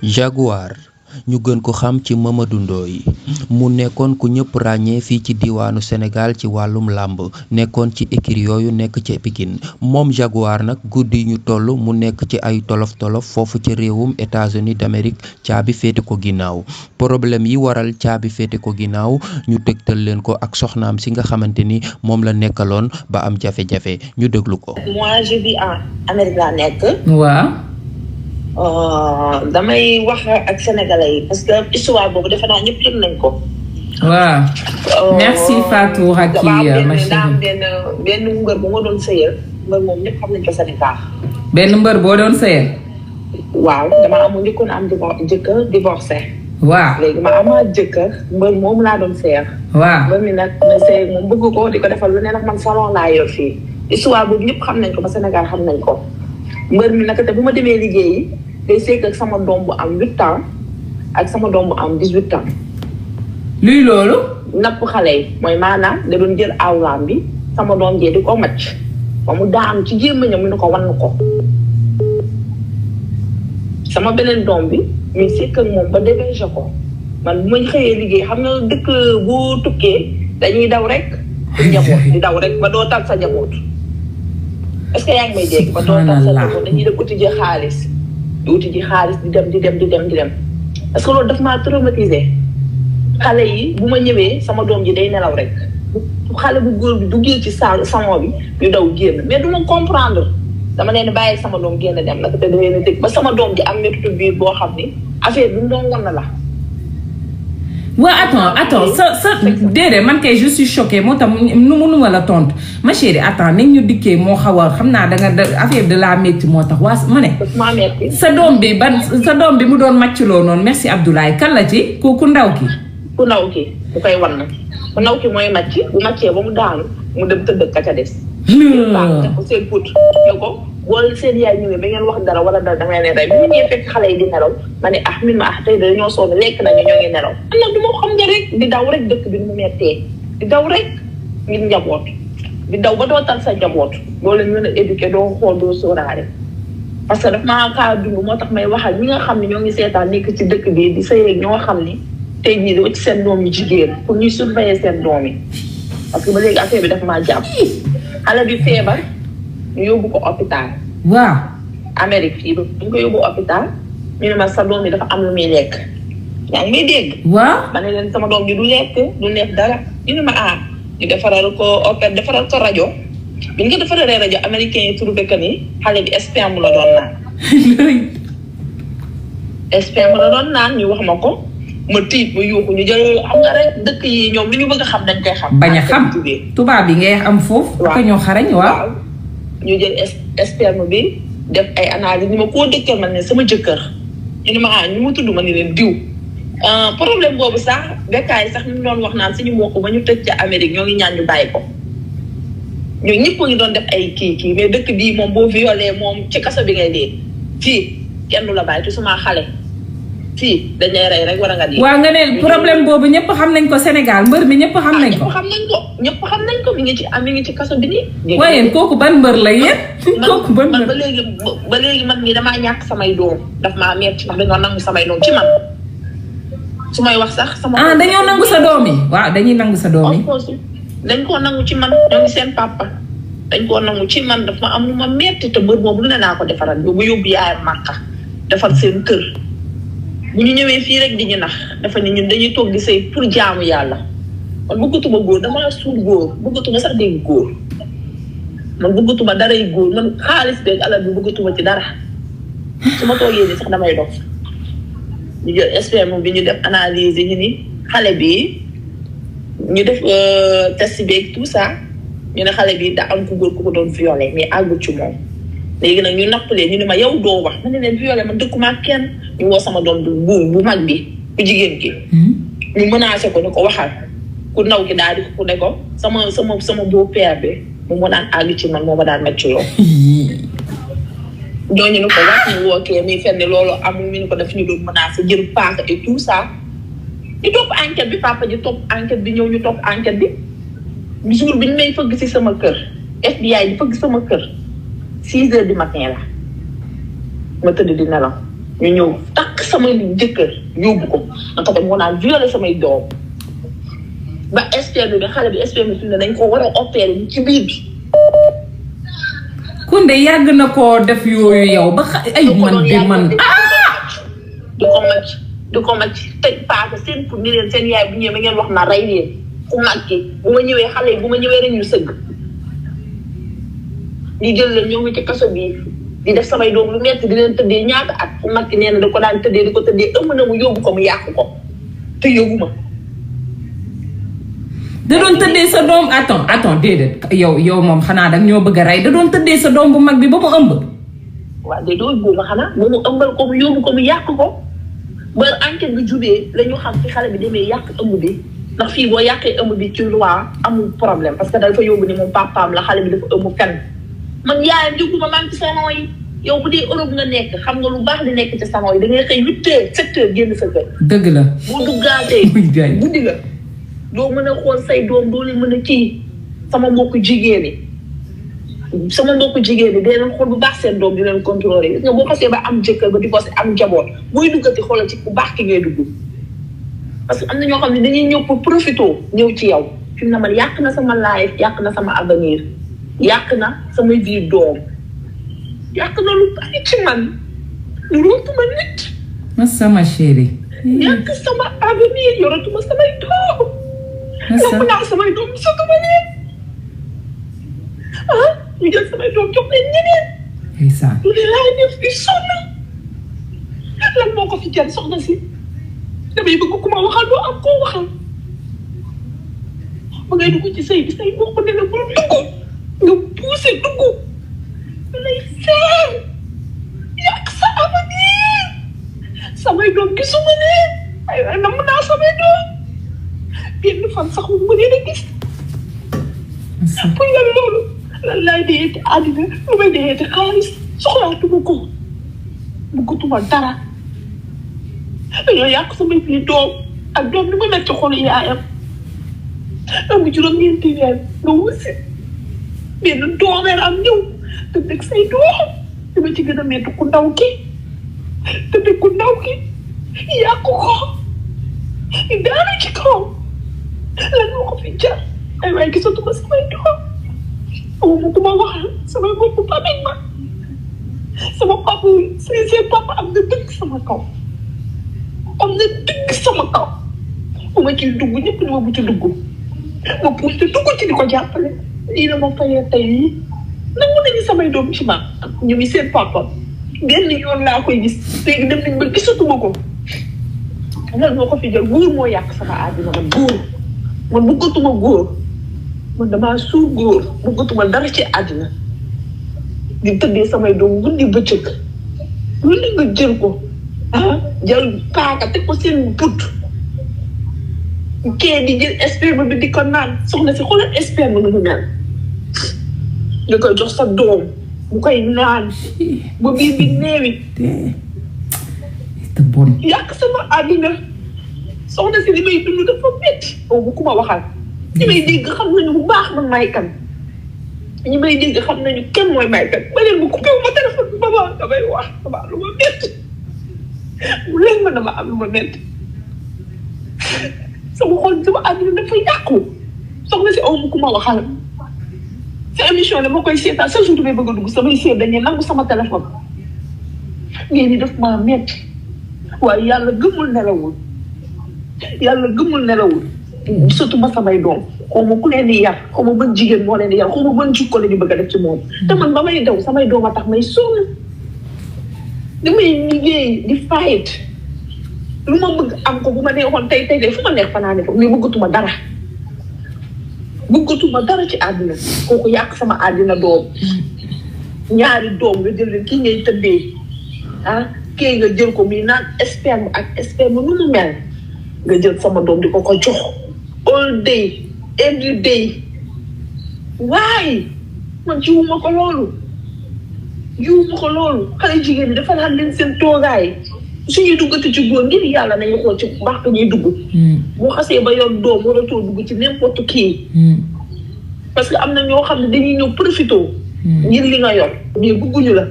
Jaguar ñu gën ko xam ci Mamadou Ndoye mu nekkoon ku ñëpp ràññee fii ci diwaanu Sénégal ci wàllum làmb nekkoon ci écurie yooyu nekk ci Pikine moom Jaguar nag guddi ñu toll mu nekk ci ay tolof-tolof foofu ci réewum États-Unis d'Amérique caabi féete ko ginnaaw problème yi waral caabi féete ko ginnaaw ñu tegtal leen ko ak soxnaam si nga xamante ni moom la nekkaloon ba am jafe-jafe ñu déglu ko. Moi je vis en Amérique laa nekk. waaw. damay wax ak sénégalais yi parce que histoire boobu defe naa ñëpp yëg nañ ko. waaw. merci Fatou Racky ma chérie. benn mbër bu ma doon sëyal mbër moom ñëpp xam nañ ko Sénégal. benn mbër boo doon sëyal. waaw dama amoon njëkkoon am jëkkër divorcé. waaw léegi ma amaat jëkkër mbër moom laa doon sëyal. waaw mbër mi nag ma sëy moom bëgg ko di ko defal lu ne nag man salon laa yor fii histoire boobu ñëpp xam nañ ko ba Sénégal xam nañ ko. mbër mi nag te bu ma demee liggéeyi day sekk ak sama doom bu am 8 ans ak sama doom bu am 18 ans. luy loolu. napp xale yi mooy maanaam da doon jël awlaam bi sama doom jee di ko macc ba mu daanu ci jémmañam mu ne ko wan ko. sama beneen doom bi muy sekk ak moom ba déberger ko man bu ma xëyee liggéey xam nga dëkk bu tukkee dañuy daw rek njaboot di daw rek ba doo tal sa njaboot. est-ce que yaa ngi may dégg ba doo tal sa njaboot dañuy def uti ji xaalis di uti ji xaalis di dem parce que loolu daf maa traumatisé. xale yi bu ma ñëwee sama doom ji day nelaw rek xale bu góor bi duggee ci salon bi ñu daw génn mais du ma comprendre dama leen bàyyi sama doom génn dem nag te da leen dégg ba sama doom ji am métti biir boo xam ni affaire bi mu doon wan na la. waaw attends sa déedéet man kay je suis choquée moo tax nu ma la tontu ma chérie attends nañ ñu dikkee moo xaw a xam naa danga affaire de la métti moo tax waa ma ne. sa doom bi mu doon màccloo noonu merci Abdoulaye kan la ci ku ndaw ki. ku ndaw ki bu koy wan na ku ndaw ki mooy màcc bu màccee ba mu daanu mu dem tëdd ka ca des. seen put ne ko boole seen yaay ñëwee ba ngeen wax dara wala dara damay leen rey bi mu ñëwee fekk xale yi di nelaw ma ne tey dañoo sonn lekk nañu ñoo ngi nelaw am na du ma xam nga rek di daw rek dëkk bi nu mu mettee di daw rek ngir njaboot di daw ba doo tal sa njaboot boo leen mën a éduquer doo xool doo sóoraale parce que daf maa kaa dund moo tax may waxal ñi nga xam ne ñoo ngi seetaan nekk ci dëkk bi di sëy ñoo xam ni tey ñii doo ci seen doom yi jigéen pour ñuy surveiller seen doom yi parce que ba léegi affaire bi dafa maa jàpp xale bi feebar ñu yóbbu ko hôpital. waaw. Amérique fii bu ñu ko yóbbu hôpital ñu ne ma sa doom bi dafa am lu muy lekk yaa ngi may dégg. waaw. ma ne leen sama doom bi du lekk du neef dara ñu ne ma ñu defaral ko rajo bi ñu ko defaralee rajo américain yi trouvé que ni xale bi sperme la doon naan. sperme la doon naan ñu wax ma ko. ma tiit ma yuuxu ñu jël xam nga rek dëkk yi ñoom lu ñu bëgg a xam dañ koy xam. bañ a xam tubaab bi ngay am foofu. waaw ñoo xarañ waaw. ñu jël sperme bi def ay analyse ñu ma koo dëkkal man ne sama jëkkër ñu ne ma ñu ma tudd ma ne leen diw. problème boobu sax bekkaay sax ñu doon wax naan suñu mbokk ba ñu tëj ca Amérique ñoo ngi ñaan ñu bàyyi ko. ñooñu ñëpp ngi doon def ay kii mais dëkk bii moom boo violé moom ci kaso bi ngay dee fii kenn du la bàyyi te suma xale. fii dañuy rey rek war a nga di. waaw nga ne problème boobu ñëpp xam nañ ko Sénégal mbër mi ñëpp xam nañ ko. ñëpp xam nañ ko mi ngi ci kaso bi nii. waaye kooku ban mbër la yéen. kooku ban mbër man ba léegi man mii damaa ñàkk samay doom daf maa metti ndax dañoo nangu samay doom ci man su may wax sax. dañoo nangu sa doom yi. waaw dañuy nangu sa doom yi. dañ koo nangu ci man ñoo ngi seen papa dañ koo nangu ci man daf ma am lu ma metti te mbër boobu lu ne naa ko defaral bu yóbbu yaayam Màkka defal seen kër. bu ñu ñëwee fii rek di ñu nax dafa ne ñun dañuy toog di sëy pour jaamu yàlla man bëggatuma góor dama suul góor bëggatuma sax dégg góor man bëggatuma daray góor man xaalis beeg alal bi bëggatuma ci dara su ma toogee nii sax damay dox ñu jël sperme bi ñu def analyse ñu ni xale bi ñu def test beeg tout ça ñu ne xale bi da am ku góor ku ko doon violé mais àggul ci moom léegi nag ñu nappalee ñu ne ma yow doo wax ma ne leen violé man dëkkuma ak kenn ñu woo sama doom bu mag bi ku jigéen ki ñu menacé ko ne ko waxal ku ndaw ki daal di ko ne ko sama beau père bi mu mën naan àgg ci man moo ma daan métti loo ñooñu ne ko wax ñu woo kee muy fenn loolu amul ñu ne ko daf ñu doon menacé jël paaka et tout ça ñu topp enquête bi papa ji topp enquête bi ñëw ñu topp enquête bi jour bi ñu may fëgg ci sama kër FBI di fëgg sama kër 6 heures du matin la ma tëdd di nelaw ñu ñëw takk sama jëkkër yóbbu ko ndax tamit moo naan violé samay doom ba sperme bi xale bi sperme fi ne dañ ko war a opérer ci biir bi. Koundé yàgg na koo def yooyu yow ba ay man di ko màcc tëj paaka seen pour ni leen seen yaay bu ñëwee ba ngeen wax na rey leen ku màcc bu ma ñëwee xale yi bu ma ñëwee rek ñu sëgg ñu jël leen ñoo ngi ci kaso bii di def samay doom lu metti di leen tëddee ñaata at ku màcc nee na da ko daan tëddee di ko tëddee ëmb na mu yóbbu ko mu yàqu ko te yóbbu ma. da doon tëddee sa doom attends déedéet yow moom xanaa dag ñoo bëgg a rey da doon tëddee sa doom bu mag bi ba mu ëmb. waaw de doon boobu xanaa ba mu ëmbal ko mu yóbbu ko mu yàq ko ba enquête bi jubee la ñu xam fi xale bi demee yàq ëmb bi ndax fii boo yàqee ëmb bi ci loi amul problème parce que dafa yóbbu ni moom papaam la xale bi dafa ëmb fenn man yaayam jóguma maa ngi ci salon yi yow bu dee Europe nga nekk xam nga lu baax di nekk ci salon yi da ngay xëy 8 heures 7 heures génn sa kër. dëgg la boo duggaatee guddi la doo mën a xool say doom doo leen mën a kii sama mbokku jigéen ñi dee leen xool bu baax seen doom di leen contrôler gis nga boo xasee ba am jëkkër ba di ko am njaboot booy duggati xoolal ci ku baax ki ngay dugg parce que am na ñoo xam ne dañuy ñëw pour profiter ñëw ci yow fi mu ne man yàq na sama life yàq na sama avenir yàq na sama vie doom yàq na lu bari ci man lu rootuma nit ma sama chérie yàq sama avenir yoratuma samay doom yokk naa samay doom gisatuma leen ñu jël samay doom jox leen ñeneen. ndeysaan. lu ne laay def di sonn lan moo ko fi jar soxna si damay bëgg ku ma waxal doo am koo waxal ba ngay dugg ci sëy bi say bokk ne la bul dugg nga poussé dugg lay seer yàq sa avenir samay doom gisuma leen ay namm naa samay doom benn fan sax mu mënee a gis pour lan loolu lan laay dee te àddina lu may dee te xaalis soxlaatuma ko bëggatuma dara dañoo yàq samay fii doom ak doom ni ma nekk ci xolu yaayam am juróom-ñeenti weer nga wusi benn doomeer am ñëw te dëgg say doom dama ci gën a metti ku ndaw ki te dëgg ku ndaw ki yàq ko daanu ci kaw lan moo ko fi jar ay waaye gisatuma samay doom amuma ku ma waxal samay bopp bameñ ma sama papa seen papa am na dëgg sama kaw am na dëgg sama kaw bu ma ciy dugg ñëpp ni ma bu ci dugg ma puus te dugg ci di ko jàppale lii la ma fayee tey yi nangu nañu samay doom ci ma ñu ngi seen papa genn yoon laa koy gis léegi dem nañ ba gisatuma ko lan moo ko fi jël góor moo yàq sama àddina man góor man bëggatuma góor man damaa suur góor bëggatuma dara ci àddina di tëddee samay doom guddi bëccëg lu ne nga jël ko jël paaka teg ko seen put kee di jël sperme bi di ko naan soxna si xoolal sperme nu mu mel nga koy jox sa doom mu koy naan ba biir bi neewi yàq sama àddina soxna si li may dund dafa metti boobu ku ma waxal ñi may dégg xam nañu bu baax man may kan ñi may dégg xam nañu kenn mooy may kan ba leen bu coupé wu ma téléphone bi baba damay wax dama lu ma metti bu leen ma dama am lu ma metti sama xol sama àddina dafa yàqu soxna si aw ma ku ma waxal sa émission dama koy seetaan chaque jour damay bëgg a dugg samay seet dañuy nangu sama téléphone ngeen ni daf maa metti waaye yàlla gëmul nelawul surtout ma samay doom xaw ma ku leen di yar xaw ma ban jigéen moo leen di yar xaw ma ban jikko la ñu bëgg a def ci moom te man ba may daw samay doom a tax may sonn damay liggéey di fight lu ma bëgg am ko bu ma neexoon tey fu ma neex fanaa ne ko mais bëggatuma dara ci àddina kooku yàq sama àddina doom ñaari doom nga jël leen kii ngay tëddee kii nga jël ko muy naan sperme ak sperme nu mu mel nga jël sama doom di ko jox all day every day waaye man jiwuma ko loolu xale jigéen ñi dafa laal leen seen toogaay suñuy duggati ci góor ngir yàlla nañu xool ci baax ko ñuy dugg boo xasee ba yor doom waratoo dugg ci n'importe qui parce que am na ñoo xam ne dañuy ñëw profité ngir li nga yor mais bëgguñu la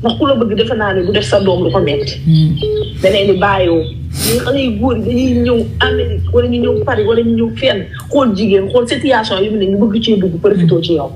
ndax ku la bëgg defe naa ne bu def sa doom lu ko metti daneen ni bàyyoo ñi xale yu góor yi dañuy ñëw Amérique wala ñu ñëw Paris wala ñu ñëw fenn xool jigéen xool situation yi mu ne ñu bëgg cee dugg profité ci yow